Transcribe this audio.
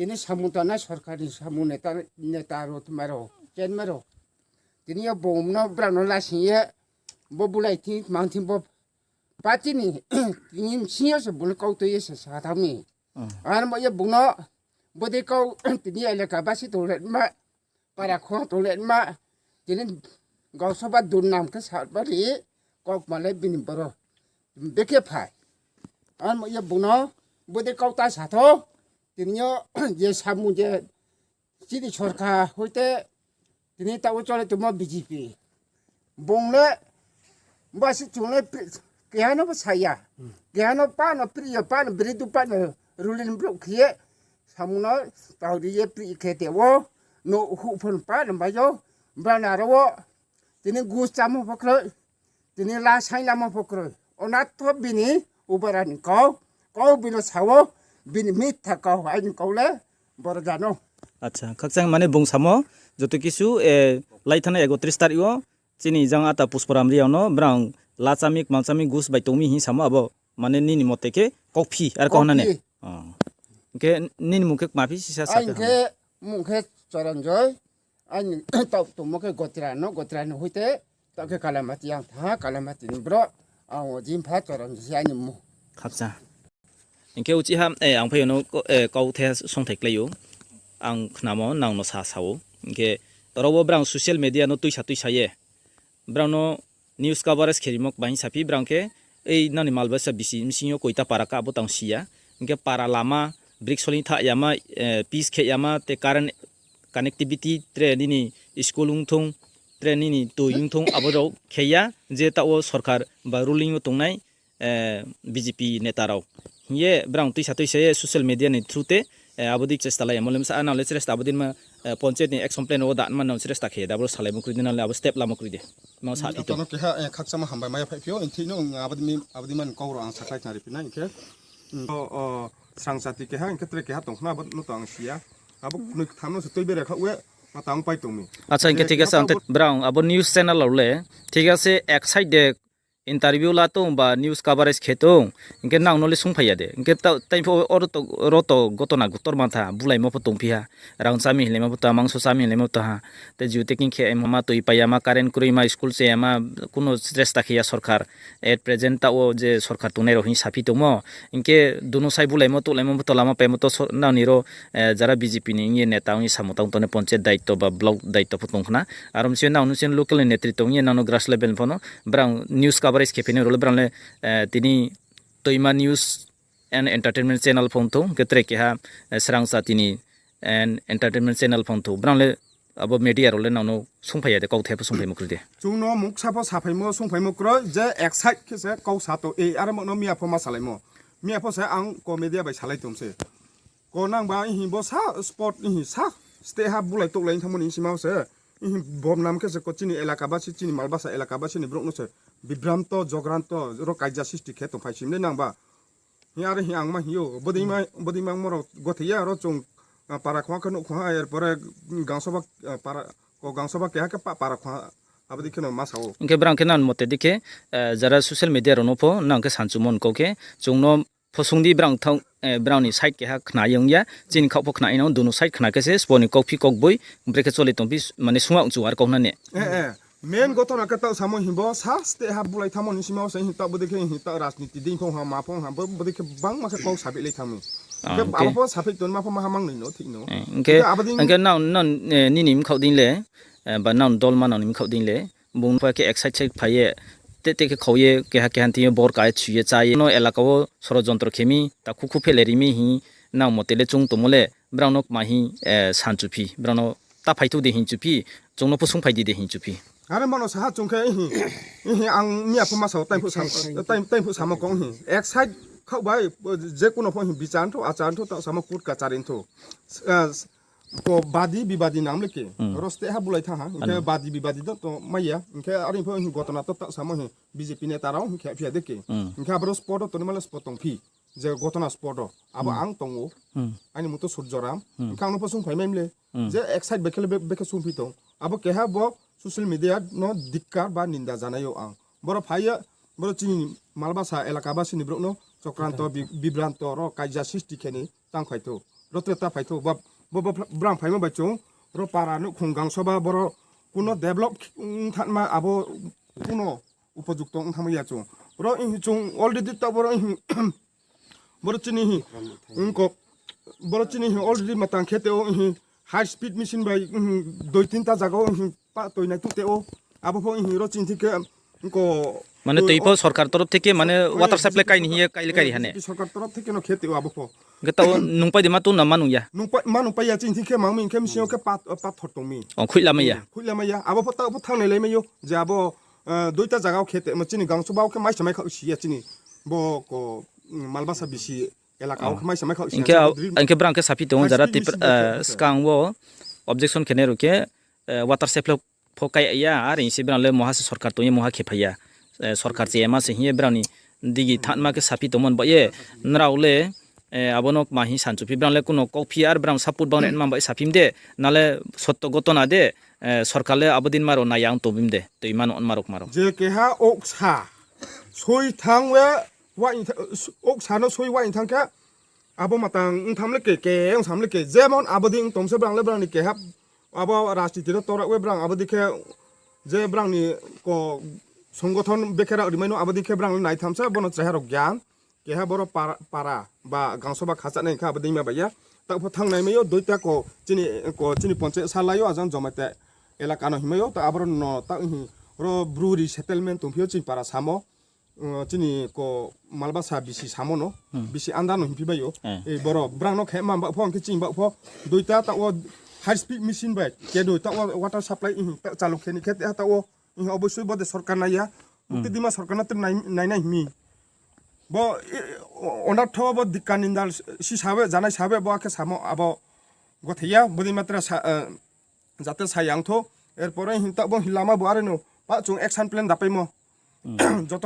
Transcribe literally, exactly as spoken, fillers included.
Tini samung tanai sorkarni samung neta, neta rok tongmai rok, chenmai rok. Tini yo bongno brano lasing ye, bo bulai thing, mang thing bo party ni, tini senior se bul kau twi ye se sa thang mi. Hmm. Ano bo ye bungno, bo de kau, tini elaka basi tong le ma, para khong tong le ma, tini gausoba dun nam ke sa bari, kok malai bini boro, beke phai. Ano bo ye bungno, bo de kau ta sa tho, tini yo, ye samung je, chini sorkar hoite tini tabo chole tongmo B J P. Bongle basi chungle pri-, kehano bo saya. Kehano pano priyo pano bridu pano rulin bruk khiye samuno tauriye pri khe tewo no hu phun pano bayo brana ro tini gus chamo pokro. Tini la sai lama pokro. Onatho bini ubarani kau, kau bino sao, bini mitha kau, aini kau le boro jano. Acha, khakchang mane bung samo, joto kisu, eh, lai thana ekotris tarik o, chini jang ata Pusporam Riya no, brang la chamik, mang chamik, gus bai tongmi hi samo abo, mane nini mote khe kok phi, ar kok hona ne? Kok phi. Oh. Ke nini mung khe kma phi sisa sa. Ai khe mung khe Choranjoy, Ani tok tongmo khe Gotrano, Gotrano hoite tok khe Kalamati ang tha, Kalamati ni bro ang o jim pha Choron si ani mu. Khakcha. Hinkhe uchi ha, eh, ang phaiyano ko-, eh, kau the songthai klaio. Ang khnamo nangno sa sao. Hinkhe torobo brang social media no tuisa tuisa ye. Brangno news coverage kherimo bahing saphi brang khe ei nani malbaisa bisi bisingo koita para ka abo tang siya. Hinkhe para lama, brik solin tha yama, eh, pis khe yama, te current connectivity, tre nini school wngthung, tre nini twi wngthung, abo rok kheya je ta o sorkar ba ruling o tongnai, eh, B J P neta rok. Hiye brang tuisa tuisa ye social media ni through te, eh, abo dik chesta lai, mole msa, ah, nang le chesta abo din ma, eh, ponchayat ni action plan o da ma nang chesta khe, da bro salai mo kridi nang le abo step lama kridi. Nang sa thito. Tano keha, eh, khakchama hambai maya phai phio, inthi no, abadi mi, abadi man kau ro ang saklai khna ri pina, inkhe, mm, o, o, srang chati keha, inkhe tre keha tong khna, abo no to ang siya. Abo kunui thamno se twi bere kha we, ma tang pai tong mi. Acha, inkhe thik ase, ang te brang abo news channel lo le, thik ase, ek side de interview la tong ba news coverage khe tong, hinkhe nang no le sung phaiya de. Hinkhe ta-, tai pho oro to, oro to gotona gutor mantha, bulai mo pho tong phiha, rang chami hinle mo pho ta, mangso chami hinle mo pho ta ha. Te jio taking khe ma twi paiya ma, current kwrwi ma, school chaya ma, kuno chesta khiya sorkar. At present ta o je sorkar tongnai rok hin saphi tongmo, hinkhe duno sai bulai mo, tulai mo, tola mo, pemo to so-, nang ni ro, eh, jara B J P ni wngye neta wngye samung tang tone ponchayat daityo ba block daityo pho tong khna. Aro msio nang nung chen local ni netri tongye nang no grass level phono brang news coverage khe phini role brang le, eh, tini Toima News and Entertainment Channel phone thung, hinkhe tre keha, eh, srang chati ni and Entertainment Channel phone thung. Brang le abo media role nang no sung phaiya de, kau thai pho sung phai mo kroi de. Chung no muksa pho sa phai mo, sung phai mo kroi, je excite khe se kau sa to, ei, aro mo no miya pho ma salai mo. Miya pho se ang ko media bai salai tong se. Ko nang ba ihi bo sa sport ihi sa state ha bulai tok lai thang mo ni sima se. Ihi bom nam khe se ko chini elaka basi, chini malbasa elaka basi ni borok no se bibranto, jogranto, ro kaija sisti khe tong phai sim le nang ba. Hi aro hi ang ma hiyo, bodi ma, bodi ma moro gothi ya ro chung, ah, para khwa khe nuk khwa, er pore gangsoba, ah, para, ko gangsoba keha khe pa-, para khwa, abodi khe no ma sao. Hinkhe brang khe nan mote dikhe, eh, jara social media rok no pho nang khe sanchumon kau khe, chung no phosong di brang thang, eh, brang ni side keha khna yong ya, chini khao pho khna ino, dunu side khna khe se, sponi kok phi kok bui, brekhe choli tong phi, mane sungwa wngchu ar kok na ne. Eh, eh. Main gotona khe tak samo himbo sa state ha bulai thamo ni sima se hin tak bodi khe hin tak rajniti ding phong ha ma phong ha bo bodi khe bang ma khe kok sabi lai thamo. Ah, okay. Abo pho sabi ton ma pho ma ha mang ni no thik no. Eh, hinkhe, hinkhe abadi hinkhe nang, nang, eh, nini mkhao ding le, eh, ba nang dol ma nang ni mkhao ding le, bung pha khe excite se phai ye, te te khe khao ye, keha keha thing ye bor kai chu ye cha ye. No elaka o sorojontro khemi, ta khu khu phele rimi hi, nang mote le chung tomo le, brang no ma hi, eh, sanchu phi, brang no ta phai thu de hin chu phi, chung no pho sung phai di de hin chu phi. Are mano saha chung khe hi, hi ang miya pho ma sao, tai pho sa, tai, tai pho samo kong hi. Ek side khao bai, je kuno pho hi bichan tho, achan tho, ta samo kut ka charin tho. Eh, ko badi bibadi nam le ke. Hmm. Oro state ha bulai tha ha. Hinkhe ano badi bibadi do to maya. Hinkhe ari pho hi gotona to ta samo hi B J P neta rao hinkhe phiya de ke. Hmm. Hinkhe abro spot o toni male spot tong phi. Je gotona spot o. Abo hmm ang tongo. Hmm. Ani muto Surjoram. Hmm. Hinkhe ang no pho sung phai mai mle. Hmm. Je ek side bekhe le be-, bekhe sung phi tong. Abo keha bo social media no dikkar ba ninda janai o ang. Boro phai ya, boro chini malbasa elaka basi ni borok no chokranto bi-, bibranto ro kaija sisti khe ni tang phai tho. Ro tre ta phaitho, bo, bo, bo brang phaima bai chwng, ro para nukhung gangsoba boro kuno develop wng thanma abo kuno upojukto wng thangma ya chwng. Ro wng chwng already ta boro wng boro chini hi, wng kok, boro chini hi already matang khe teo wng high speed machine bai wng dui tinta jaga o wng pa toi nai tu teo. Abo pho wng ro chini thik khe wng ko Mane twi twi pho o- sorkar torof theke mane Oi, water supply B J P kaini hiye kaile kairi hane. B J P sorkar torof theke no khe teo abo pho. Ge tao nung pai de ma tong na ma nung ya. Nung pa, ma nung pa ya chini thik khe mang mi khe misi khe pat, pat thor tong mi. O khuila ma ya. Khuila ma ya. Abo pho ta pho thang nai lai ma yo. Je abo, eh, duita jaga o khe te, ma chini gang so ba o khe mai samai kha si ya chini. Bo ko, mm, Malbasa bisi elaka o khe mai samai kha si ya. Inke, inke brang khe sapi tong jara tip, eh, skang wo objection khe ne ro khe, eh, water supply pho kai ya, ar insi brang le moha se sorkar tong ye moha khe phai ya. Eh, sorkar che ma se hiye brang ni digi thanma khe sapi tong mon ba ye, nrao le, eh, abono ma hi san chupi brang le kuno kok phi ar brang support bang ren ma ba sapim de, nale sotto gotona de, eh, sorkar le abodin maro na yang tobim de, twi mano on marok maro. Je keha ok sa, soi thang we, wa in tha-, ok sa no soi wa in thang khe, abo matang wng tham le ke, ke wng sam le ke, jemon abodi wng tong se brang le brang ni keha, abo rajniti ro torak we brang abodi khe, je brang ni ko songothon bekhe rak rimai no abodi khe brang le nai tham se, bono cheha rok gyan, keha boro para, para ba gangso ba khacha nai kha abodi ma ba ya, tak pho thang nai mai yo, duita ko chini, ko chini ponche sa lai yo, ajang jomai te elaka no himai yo, ta aboro no ta wng hi ro bru resettlement tong phio chini para samo. Uh, chini ko Malbasa bisi samo no, bisi anda no himpi bai yo. Eh. Eh, boro brang no khe ma ba pho, ang khe chini ba pho, duita ta o high speed machine bai, ke duita o water supply, ih, ta chalu khe ni khe ta o, ih, obosoi bo de sorkar nai ya. Mukti dima sorkar na te nai, nai nai himi. Bo, eh, o-, onar tho bo dikka nindal si sabe, janai sabe bo akhe samo abo gotheya, bodi matra sa, eh, jate sayang tho. Erpore hin ta bo hin lama bo are no, pa chung action plan da paimo. Joto